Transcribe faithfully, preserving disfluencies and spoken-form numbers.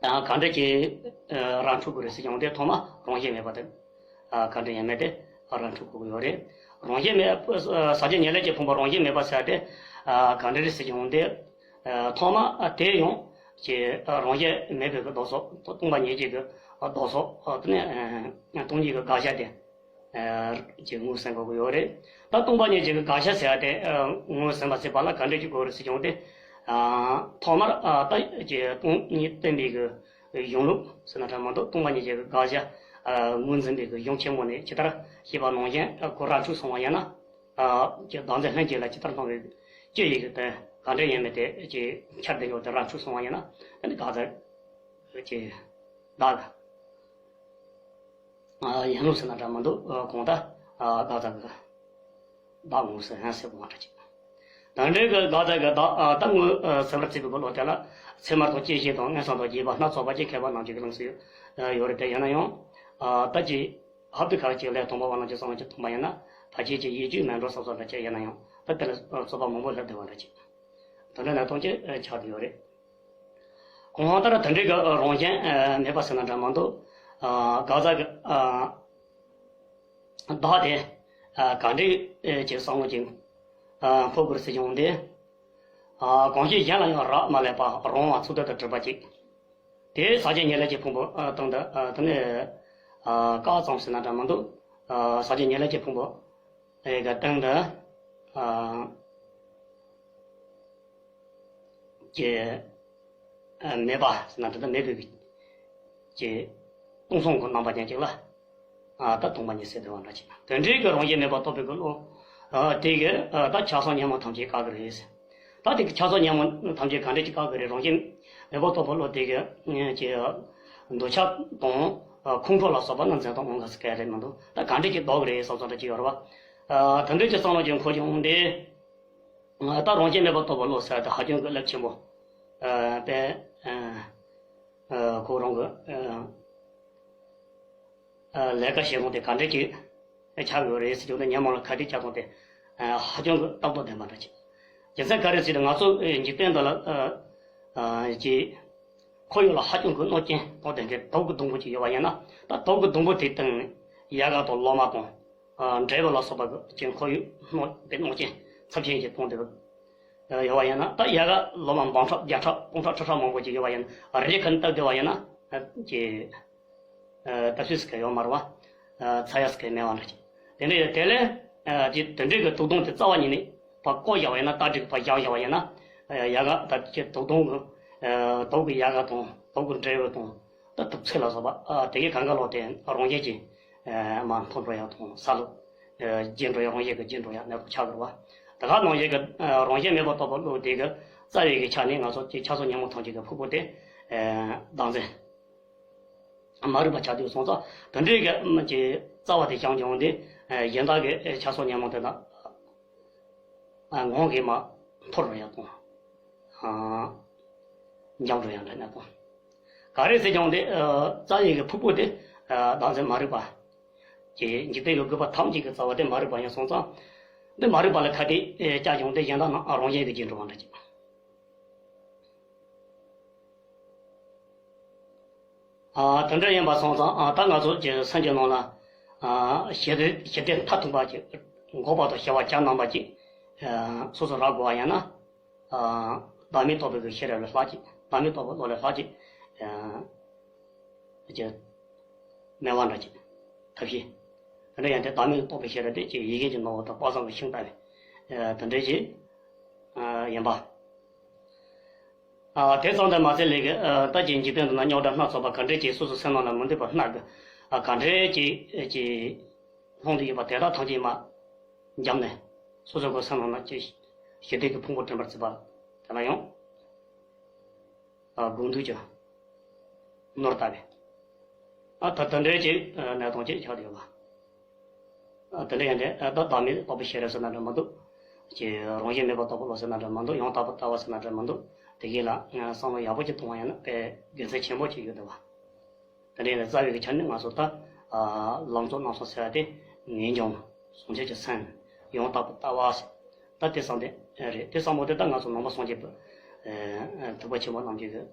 གང་འདྲ་གྱི་རང་འཁྲུལ་དགོས་རེད་ཟེར་ཀྱང་དེ་ཐོག་མ་རང་བཞིན་མེད་པ་དེ་གང་འདྲ་ཡང་མེད་དེ་རང་འཁྲུལ་དགོས་ཀྱི་ཡོད་རེད། རང་བཞིན་མེད་ཟག་བཅས་ཉེར་ལེན་གྱི་ཕུང་པོ་རང་བཞིན་མེད་པ་ཟེར་དེ་གང་འདྲ་རེད་ཟེར་ཀྱང་དེ་ཐོག་མ་དེ་ཡང་གི་རང་བཞིན་མེད་པའི་གི་ལྡོག་ཕྱོགས་སྟོང་པ་ཉིད་ཀྱི་གི་ལྡོག་ཕྱོགས་དེ་ནས་སྟོང་ཉིད་ཀྱི་དགག་བྱ་དེ། ཅེས་ངོས་ཟིན་དགོས་ཀྱི་ཡོད་རེད། ད་སྟོང་པ་ཉིད་ཀྱི་དགག་བྱ་ཟེར་བ་དེ་ངོས་ཟིན་པ་ཟེར་བ་ལ་ག་འདྲ་ཅིག་དགོས་རེད་ཟེར་བྱུང་སྟེ། ཐོག་མར་ད་ཀྱི་སྟོང་ཉིད་བསྟན་པའི་གི་གཞུང་ལུགས་ཟེར་ན་འདྲ་མི་འདུག་སྟོང་པ་ཉིད་ཀྱི་དགག་བྱ་ངོས་འཛིན་པའི་གི་གཞུང་ཆེན་མོ་ནས་ཇི་ལྟར་ཞེས་པ་ནང་བཞིན་ཁོ་རང་འཁྲུལ་སོང་བ་ཡིན་ན། ཀྱི་བདག་འཛིན་ལྷན་སྐྱེས་ལ་ཇི་ལྟར་སྣང་བའི་སྤྱི་ཡི་གི་དོན་ག་འདྲ་ཡིན་མིན་དེ་ཀྱི་འཆར་བདེ་ཉོ་དེ་རང་འཁྲུལ་སོང་བ་ཡིན་ན་དེ་ནི་དགག་བྱ་ཀྱི་བདག་ཡིན་ནོ་ཟེར་ན་འདྲ་མི་འདུག་གང་ལྟར་དགག་བྱ་གི་བདག་ངོས་ཟིན་ཟེར་དགོས་པ་འདྲ་ཅིག་དེ་འདྲའི་གི་དགག་བྱ་གི་བདག་ད་ངོས་ཟིན་པར་བྱེད་པའི་གི་བློ་དེ་ལ་ཚད་མ་དང་བཅད་ཤེས་དང་མངོན་སུམ་དང་རྗེས་དཔག་སྣ་ཚོགས་པ་ཅིག་མཁས་པ་རྣམས་ཀྱིས་གླེང་སྲོལ་ཡོད་རེད། དེ་ཡིན་ན་ཡང་ད་ཅི་ཧབ་ཏུ་ཁ་ཅིག་ལས་མཐོང་བ་རྣམས་ཀྱི་གསང་བ་ཅིག་མཐོང་པ་ཡིན་ན་ཕལ་ཆེར་གྱི་ཡིད་དཔྱོད་མེད་འགྲོ་བསམ་བསམ་འདྲ་ཅིག་ཡིན་ན་ཡང་ད་དེ་ལ་རྩོད་པ་མང་པོ་སླེབས་བསྡད་པ་འདྲ་ཅིག་དེ་འདྲ་གནས་སྟངས་ཅིག་ཆགས་བསྡད་ཡོད་རེད། གང་ལྟར་དེ་འདྲའི་གི་རང་བཞིན་མེད་པ་ཟེར་ན་འདྲ་མི་འདུག་དགག་བྱ་གི་བདག་དེ་ག་འདྲའི་ཅིག་བསམ་བློ་ཅིག་འཁོར་དགོས་ཟེར་བྱུང་སྟེ། གང་ཞིག་གཞན་ལ་ཡང་རག་མ་ལས་པ་རང་དབང་ཚུལ་ལྡན་དུ་གྲུབ་པ་ཅིག་དེ་ཟག་བཅས་ཉེར་ལེན་གྱི་ཕུང་པོ་སྟེང་དུ་དེ་ནས་བཀག་ཙམ་ཟེར་ན་འདྲ་མི་འདུག་ཟག་བཅས་ཉེར་ལེན་གྱི་ཕུང་པོ་གི་སྟེང་དུ། ཀྱི་མེད་པ་ཟེར་ན་དེ་ལྟར་མེད་པའི་ཀྱི་སྟོང་གསུམ་གྱི་རྣམ་པ་ཅན་ཅིག་ལ་ད་སྟོང་པ་ཉིད་ཟེར་བསྡད་པ་འདྲ་ཅིག་དེ་འདྲའི་གི་རང་བཞིན་མེད་པར་རྟོགས་པའི་གི་བློ་དེ་གི་ད་ཆགས་སོགས་ཉོན་མོངས་ཐམས་ཅད་བཀག་གི་རེད། ད་དེ་གི་ཆགས་སོགས་ཉོན་མོངས་ཐམས་ཅད་ག་འདྲ་ཅིག་བཀག་གི་རེད། རང་བཞིན་མེད་པར་རྟོགས་པའི་བློ་དེ་གི་ཀྱི་འདོད་ཆགས་དང་ཁོང་ཁྲོ་ལ་སོགས་པ་རྣམས་འཛིན་སྟངས་མང་ག་ཟེར་ག་རེད་མི་འདུག་ད་ག་འདྲ་ཅིག་ལྡོག་གི་རེད་བསམ་བསམ་འདྲ་ཅིག་ཡོད་རེད་བ། དེ་འདྲའི་ཅིག་བསམ་བློ་ཅིག་འཁོར་བྱུང་སྟེ། ད་རང་བཞིན་མེད་པར་རྟོགས་པའི་བློ་ཟེར་ཏེ་ཧ་ཅང་གི་རླབས་ཆེན་པོ། ཨ་པས། ཨ་ཁོ་རང་གི་ཨ་ལས་ཀ་བྱེད་སྟངས་དེ་ག་འདྲ་ཅིག་ཆགས་ཡོད་རེད་ཟེར་རྒྱུ་ནི་ཉོན་མོངས་ལ་ཁ་གཏད་བཅག་སྟངས་དེ་ཧ་ཅང་གི་སྟབས་བདེ་ལྡན་པ་འདྲ་ཅིག་རྒྱུ་མཚན་ག་རེ་ཟེར་ན་ང་ཚོ་འཇིག་རྟེན་འདི་ལ་ཨ་ཨ་ཀྱི་ཁོར་ཡུག་ལ་ཧ་ཅང་གི་གནོད་རྐྱེན་གཏོང་བསྡད་མཁན་དུག་གི་སྡོང་པོ་ཅིག་ཡོད་པ་ཡིན་ན། ད་དུག་གི་སྡོང་པོ་དེའི་སྟེང་ཡལ་ག་དང་ལོ་མ་དང་། འབྲས་བུ་ལ་སོགས་པ་གི་ཁོར་ཡུག་གནོད་པའི་གནོད་རྐྱེན་ཚབས་ཆེན་ཞིག་གཏོང་བསྡད་པ་ཡོད་པ་ཡིན་ན། ད་ཡལ་ག་ལོ་མ་འབུམ་ཕྲག་བརྒྱ་ཕྲག་སྟོང་ཕྲག་ཁྲི་ཕྲག་མང་པོ་ཅིག་ཡོད་པ་ཡིན་ན་རེ་རེ་ཁ་ནས་བཏབ་བསྡད་པ་ཡིན་ན་ཀྱི་ད་སུས་ཀྱི་ཡོད་མ་རེད་བ། ཚ་ཡག་ཀྱི་མེད་པ་འདྲ་ཅིག་དེ་འདྲ་ཡོད། དེ་ལས་ཀྱི་དེ་འདྲའི་གི་དུག་སྡོང་དེ་རྩ་བ་ཉིད་ནས་ཕར་བཀོག་བཞག་པ་ཡིན་ན། ད་འགྲིག་ཕར་བཞག་བཞག་པ་ཡིན་ན། ཡལ་ག་ད་ཀྱི་དུག་སྡོང་གི་དུག་གི་ཡལ་ག་དང་དུག་གི་འབྲས་བུ་དང་། ད་དུག་ཚོད་ལ་སོགས་པ་དེ་གའི་གང་ག་ལོག་དེ་རང་བཞིན་གྱིས་མར་འཐོར་འགྲོ་ཡག་དང་ས་ལུག་རྒྱས་འགྲོ་ཡག་རང་བཞིན་གྱིས་རྒྱས་འགྲོ་ཡག་གནས་སྟངས་ཆགས་ཀྱི་རེད་བ། ད་ག་ནང་བཞིན་གྱི་རང་བཞིན་མེད་པར་རྟོགས་པའི་བློ་དེ་གི་རྩ་བའི་གི་ཆ་ནས་ང་ཚོ་ཀྱི་ཆགས་སོགས་ཉོན་མོངས་ཐམས་ཅད་ཀྱི་ཕུང་པོ་དེ་བདག་འཛིན་མ་རིག་པ་ཆགས་དུས་སོང་ཙང་། དེ་འདྲའི་གི་ཀྱི་རྩ་བ་དེ་བྱང་བྱུང་སྟེ་གཞན་དག་གི་ཆགས་སོགས་ཉོན་མོངས་དེ་དག་ངང་གིས་མར་འཐོར་འགྲོ་ཡག་དང་། འཇམ་འགྲོ་ཡག་འདྲ་གནས་སྟངས། ག་རེ་ཟེར་ཀྱང་དེ་རྩ་བའི་གི་ཕུང་པོ་དེ་བདག་འཛིན་མ་རིག་པ། ཀྱི་འཇིག་རྟེན་གྱི་དགོས་པ་ཐམས་ཅད་ཀྱི་རྩ་བ་དེ་མ་རིག་པ་ཡིན་སོང་ཙང་། འདི་མ་རིག་པ་ལ་ཁ་གཏད་བཅག་ཀྱང་དེ་གཞན་དག་རྣམས་རང་བཞིན་གྱིས་རྒྱས་འགྲོ་བ་འདྲ་ཅིག་ཨ་དེ་འདྲ་ཡིན་པ་སོང་ཙང་། ཨ་ད་ང་ཚོ་ཀྱི་སེམས་ཀྱི་ནང་ལ་ཨ་ཞི་བདེ་ཞི་བདེ་མཐར་ཐུག་པ་ཅིག་འགོག་པ་དང་ཞི་བ་གྱ་ནོམ་པ་ཅིག་ཨ་སོ་སོ་རག་དགོས་པ་ཡིན་ན། ཨ་བདག་མེད་རྟོགས་པའི་གི་ཤེས་རབ་ལས་ལྷག་ཅིག་བདག་མེད་རྟོགས་པའི་བློ་ལས་ལྷག་ཅིག་ཨ་ཀྱི་མེད་པ་འདྲ་ཅིག་ཐབས་ཤེས། དེ་འདྲ་ཡང་དེ་བདག་མེད་རྟོགས་པའི་ཤེས་རབ་དེ་ཀྱི་ཡི་གེ་གི་ནོར་བུ་དང་དཔག་བསམ་གྱི་ཤིང་ལྟ་བུའི་དེ་འདྲ་ཞིག་ཡིན་པ། དེ་ཙམ་དུ་མ་ཟད་ལས་ཀྱི་ལྟ་ཀྱི་འཇིག་རྟེན་དུ་ན་རྙོག་དྲ་སྣ་ཚོགས་པ་ག་འདྲས་ཀྱིས་སོ་སོའི་སེམས་ནང་ལ་མི་འདོད་པ་སྣ་གི་ག་འདྲས་ཀྱིས་ཀྱི་ལྷུང་དུ་ཡོད་པ་དེ་དག་ཐམས་ཅད་མ་འཇམ་ནས་སོ་སོ་གི་སེམས་ནང་ན་ཀྱི་ཞི་བདེ་གི་ཕུང་པོ་འདྲེན་པར་བྱེད་པ་དེ་ལ་ཡང་། ཨ་དགོས་འདོད་ཀྱི་ནོར་ལྟ་བུའི། ཨ་ད་དེ་འདྲའི་ཅིག་གནས་སྟངས་ཅིག་ཆགས་ཡོད་པ། ཨ་དེ་འདྲ་ཡིན་ཏེ་ཨ་ད་བདག་མེད་རྟོགས་པའི་ཤེས་རབ་ཟེར་ན་འདྲ་མི་འདུག་ཀྱི་རང་བཞིན་མེད་པར་རྟོགས་པའི་བློ་ཟེར་ན་འདྲ་མི་འདུག་ཡང་དག་པར་ལྟ་བ་ཟེར་ན་འདྲ་མི་འདུག་དེ་གའི་ལ་བསམ་བློ་ཡག་པོ་ཅིག་གཏོང་བ་ཡིན་ན་དཔེ་དགེ་མཚན་ཆེན་པོ་ཅིག་ཡོད་འདུག་བ། དེ་འདྲ་ཡིན་ན་རྩ་བའི་གི་ཆ་ནས་ང་ཚོ་ད་ཨ་ལམ་གཙོ་རྣམ་གསུམ་ཟེར་བ་དེ་ངེས་འབྱུང་། བྱང་ཆུབ་ཀྱི་སེམས། ཡང་དག་པར་ལྟ་བ་ཟེར། ད་དེ་བསམ་དེ་རེད། དེ་བསམ་པ་དེ་ད་ང་ཚོ་ནང་པ་སངས་རྒྱས་པའི་ཐེག་པ་ཆེན་པོ་རྣམས་ཀྱི་